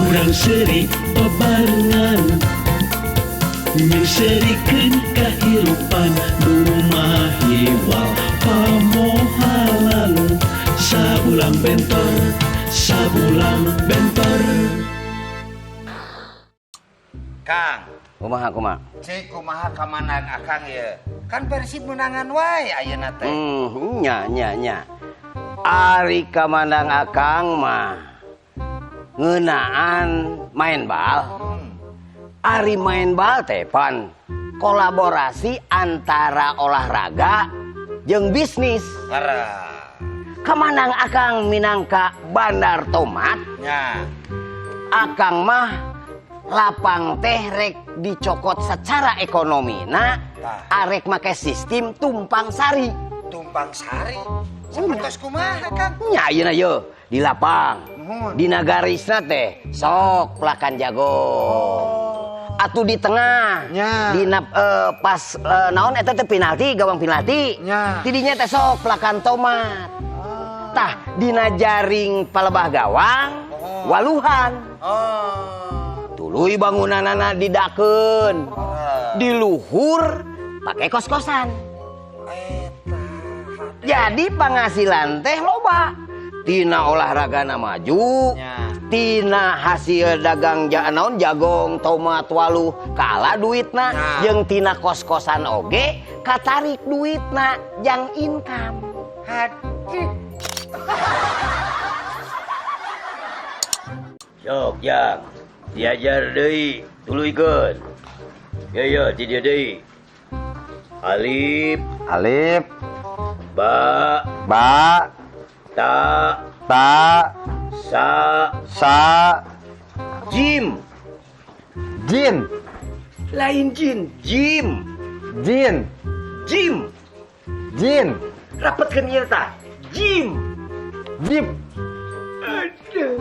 Urang seuri babarengan, Nyeuseurikeun kahirupan nu mahiwal pamohalan. Sabulang bentor, sabulang bentor. Kang, Kumaha, kumaha? Cik, kumaha kamanang Akang ya? Kan Persib menangan wae ayeuna teh. Nya nya nya. Ari kamandang Akang mah ngeunaan main bal. Ari main bal teh pan kolaborasi antara olahraga jeung bisnis. Leres. Kamanang Akang minangka bandar tomat, Akang mah lapang teh rek dicokot secara ekonomi nah arek make sistem tumpang sari. Tumpang sari. Sapertos kumaha, Kang? Nya, ayeuna ye di lapang. Muhun. Dina garisna teh sok pelakan jago. Atuh di tengah. Dina pas naon eta teh, penalti, gawang penalti. Tidinya teh sok pelakan tomat. Tah, dina jaring palebah gawang waluhan. Tuluy bangunanana didakeun. Di luhur pakai kos-kosan. Eta. Jadi penghasilan teh loba. Tina olahragana maju, tina hasil dagang naon, jagong, tomat, waluh kalah duitna, jeung tina kos-kosan oge katarik duitna jang income. Hadi. Sok, Jang, diajar deui, tuluykeun. Ya ya, di dieu deui. Alif, Alif, ba, ba, ta, ta, sa, sa, jim. Jin. Lain jin, jim. Jin. Jim. Jin. Rapetkeun ieu tah. Jim. Jip. Aduh.